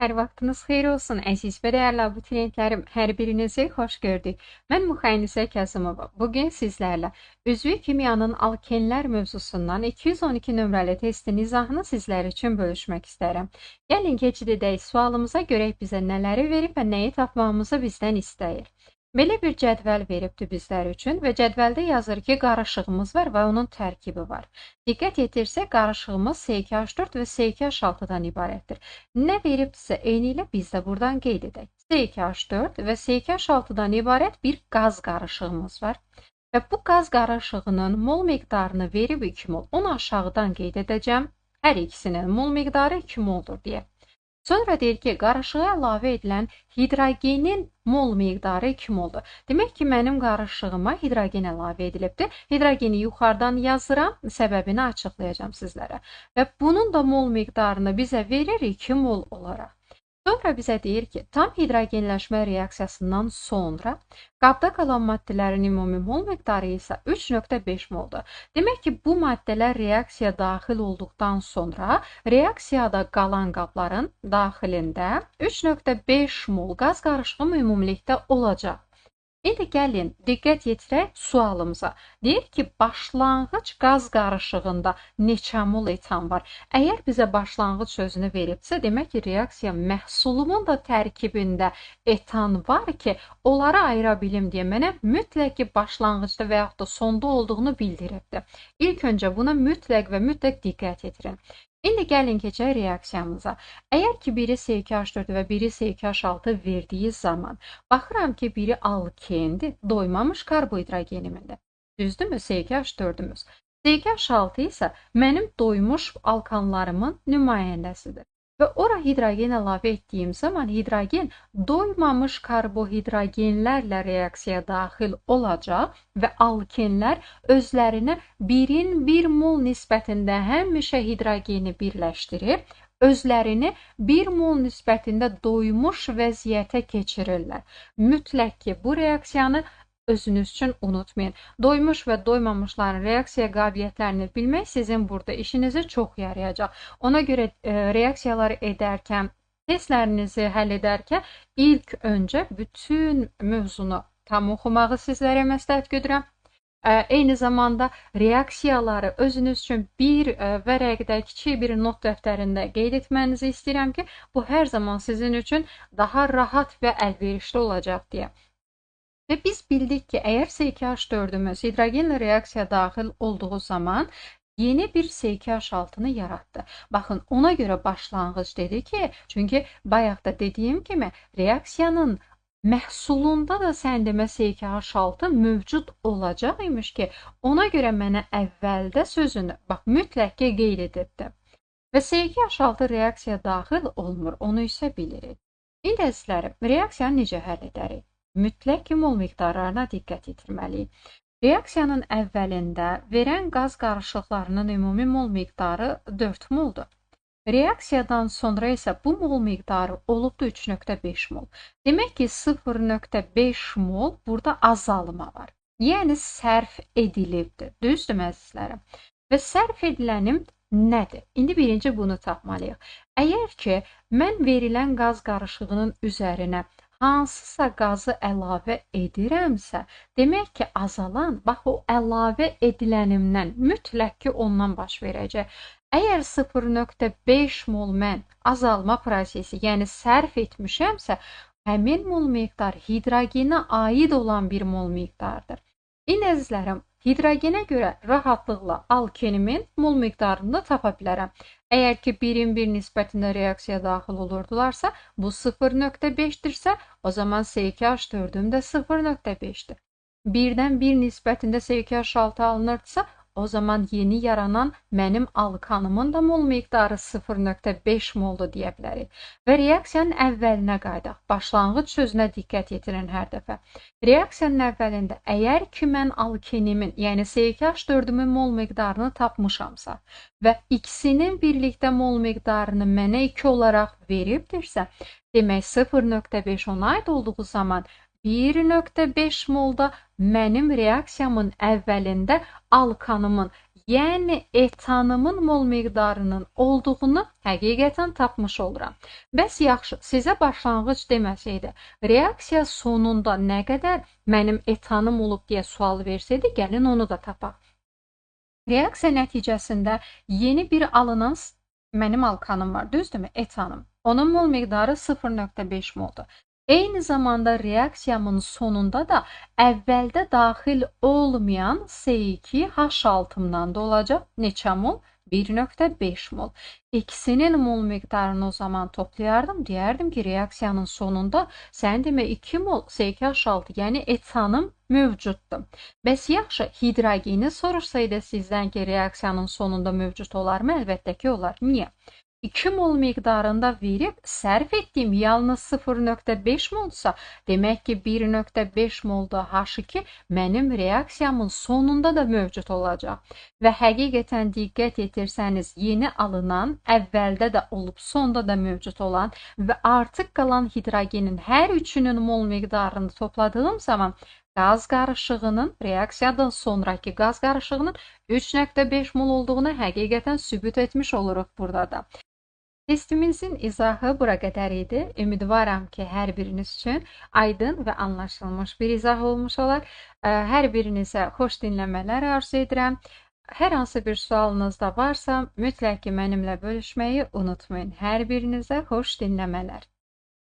Hər vaxtınız xeyir olsun, əziz və dəyərli abituriyentlərim. Hər birinizi xoş gördük. Mən Muxayinisə Kazımova. Bugün sizlərlə üzvü kimyanın alkenlər mövzusundan 212 nömrəli testin izahını sizlər üçün bölüşmək istərəm. Gəlin keçid edək sualımıza, görək bizə nələri verib və nəyi tapmağımızı bizdən istəyir. Belə bir cədvəl veribdir bizlər üçün və cədvəldə yazır ki, qarışığımız var və onun tərkibi var. Diqqət yetirsək, qarışığımız C2H4 və C2H6-dan ibarətdir. Nə veribdirsə, eynilə biz də buradan qeyd edək. C2H4 və C2H6-dan ibarət bir qaz qarışığımız var. Və bu qaz qarışığının mol miqdarını verib 2 mol. Onu aşağıdan qeyd edəcəm. Hər ikisinin mol miqdarı 2 moldur deyə. Sonra deyir ki, qarışığa əlavə edilən hidrogenin mol miqdarı 2 moldur. Demək ki, mənim qarışığıma hidrogen əlavə edilibdir. Hidrogeni yuxarıdan yazıram, səbəbini açıqlayacağam sizlərə. Və bunun da mol miqdarını bizə verir 2 mol olaraq. Sonra bizə deyir ki, tam hidrogenləşmə reaksiyasından sonra qabda qalan maddələrin ümumi mol miqdarı isə 3,5 moldur. Demək ki, bu maddələr reaksiya daxil olduqdan sonra reaksiyada qalan qabların daxilində 3,5 mol qaz qarışığı ümumilikdə olacaq. İndi gəlin, diqqət yetirək sualımıza. Deyir ki, başlanğıc qaz qarışığında neçə mol etan var? Əgər bizə başlanğıc sözünü veribsə, demək ki, reaksiya məhsulumun da tərkibində etan var ki, onları ayıra bilim deyə mənə mütləq ki, başlanğıcda və yaxud da sonda olduğunu bildiribdir. İlk öncə buna mütləq və mütləq diqqət yetirin. İndi gəlin keçək reaksiyamıza. Əgər ki, biri C2H4 və biri C2H6 verdiyi zaman, baxıram ki, biri alkendir, doymamış karbohidrogenimində. Düzdürmü? C2H4-ümüz. C2H6 isə mənim doymuş alkanlarımın nümayəndəsidir. Və ora hidrogen əlavə etdiyim zaman hidrogen doymamış karbohidrogenlərlə reaksiya daxil olacaq və alkenlər özlərinə birin 1 mol nisbətində həmişə hidrogeni birləşdirir, özlərini 1 mol nisbətində doymuş vəziyyətə keçirirlər. Mütləq ki, bu reaksiyanı özünüz üçün unutmayın. Doymuş və doymamışların reaksiya qabiliyyətlərini bilmək sizin burada işinizə çox yarayacaq. Ona görə reaksiyaları edərkən, testlərinizi həll edərkən ilk öncə bütün mövzunu tam oxumağı sizlərə məsləhət görürəm. Eyni zamanda reaksiyaları özünüz üçün bir vərəqdə, kiçik bir not dəftərində qeyd etmənizi istəyirəm ki, bu hər zaman sizin üçün daha rahat və əlverişli olacaq deyə. Və biz bildik ki, əgər C2H4-ümüz hidrogenlə reaksiya daxil olduğu zaman yeni bir C2H6-nı yaratdı. Baxın, ona görə başlanğıc dedi ki, çünki bayaq da dediyim kimi reaksiyanın məhsulunda da sən demə C2H6 mövcud olacaq imiş ki, ona görə mənə əvvəldə sözünü, bax, mütləq ki, qeyd edibdi. Və C2H6 reaksiya daxil olmur, onu isə bilirik. İndi əzizlərim, reaksiyanı necə həll edərik? Mütləq ki, mol miqdarlarına diqqət yetirməliyik. Reaksiyanın əvvəlində verən qaz qarışıqlarının ümumi mol miqdarı 4 moldur. Reaksiyadan sonra isə bu mol miqdarı olubdur 3,5 mol. Demək ki, 0,5 mol burada azalma var. Yəni, sərf edilibdir. Düzdür, əzizlərim? Və sərf edilənim nədir? İndi birinci bunu tapmalıyıq. Əgər ki, mən verilən qaz qarışığının üzərinə hansısa qazı əlavə edirəmsə, demək ki, azalan, bax o əlavə edilənimdən mütləq ki, ondan baş verəcək. Əgər 0,5 mol mən azalma prosesi, yəni sərf etmişəmsə, həmin mol miqdar hidrogenə aid olan bir mol miqdardır. İndi əzizlərim, hidrogenə görə rahatlıqla alkenimin mol miqdarını da tapa bilərəm. Əgər ki, birin bir nisbətində reaksiya daxil olurdularsa, bu 0,5-dirsə, o zaman C2H4-üm də 0,5-dir. Birdən bir nisbətində C2H6 alınırdısa, o zaman yeni yaranan mənim alkanımın da mol miqdarı 0,5 moldur deyə bilərik. Və reaksiyanın əvvəlinə qayıdaq. Başlanğıc sözünə diqqət yetirin hər dəfə. Reaksiyanın əvvəlində əgər ki, mən alkenimin, yəni C2H4-ümün mol miqdarını tapmışamsa və ikisinin birlikdə mol miqdarını mənə 2 olaraq veribdirsə, demək 0,5 ona aid olduğu zaman 1,5 molda mənim reaksiyamın əvvəlində alkanımın, Yəni etanımın mol miqdarının olduğunu həqiqətən tapmış oluram. Bəs yaxşı, sizə başlanğıc deməsəydi, reaksiya sonunda nə qədər mənim etanım olub deyə sual versəydi, gəlin onu da tapaq. Reaksiya nəticəsində yeni bir alınan mənim alkanım var, düzdürmü? Etanım. Onun mol miqdarı 0,5 moldur. Eyni zamanda reaksiyamın sonunda da əvvəldə daxil olmayan C2H6-dan da olacaq. Neçə mol? 1,5 mol. İkisinin mol miqdarını o zaman toplayardım. Deyərdim ki, reaksiyanın sonunda sən demə 2 mol C2H6, yəni etanım mövcuddur. Bəs yaxşı, hidrogeni soruşsaydı sizdən ki, reaksiyanın sonunda mövcud olarmı? Əlbəttə ki, olar. Niyə? 2 mol miqdarında verib sərf etdiyim yalnız 0,5 molsa, demək ki, 1,5 molda H2 mənim reaksiyamın sonunda da mövcud olacaq. Və həqiqətən diqqət etirsəniz, yeni alınan, əvvəldə də olub, sonda da mövcud olan və artıq qalan hidrogenin hər üçünün mol miqdarını topladığım zaman qaz qarışığının, reaksiyadan sonraki qaz qarışığının 3,5 mol olduğunu həqiqətən sübut etmiş oluruq burada da. Testimizin izahı bura qədər idi. Ümidvaram ki, hər biriniz üçün aydın və anlaşılmış bir izah olmuş olar. Hər birinizə xoş dinləmələr arzu edirəm. Hər hansı bir sualınız da varsa, mütləq ki, mənimlə bölüşməyi unutmayın. Hər birinizə xoş dinləmələr.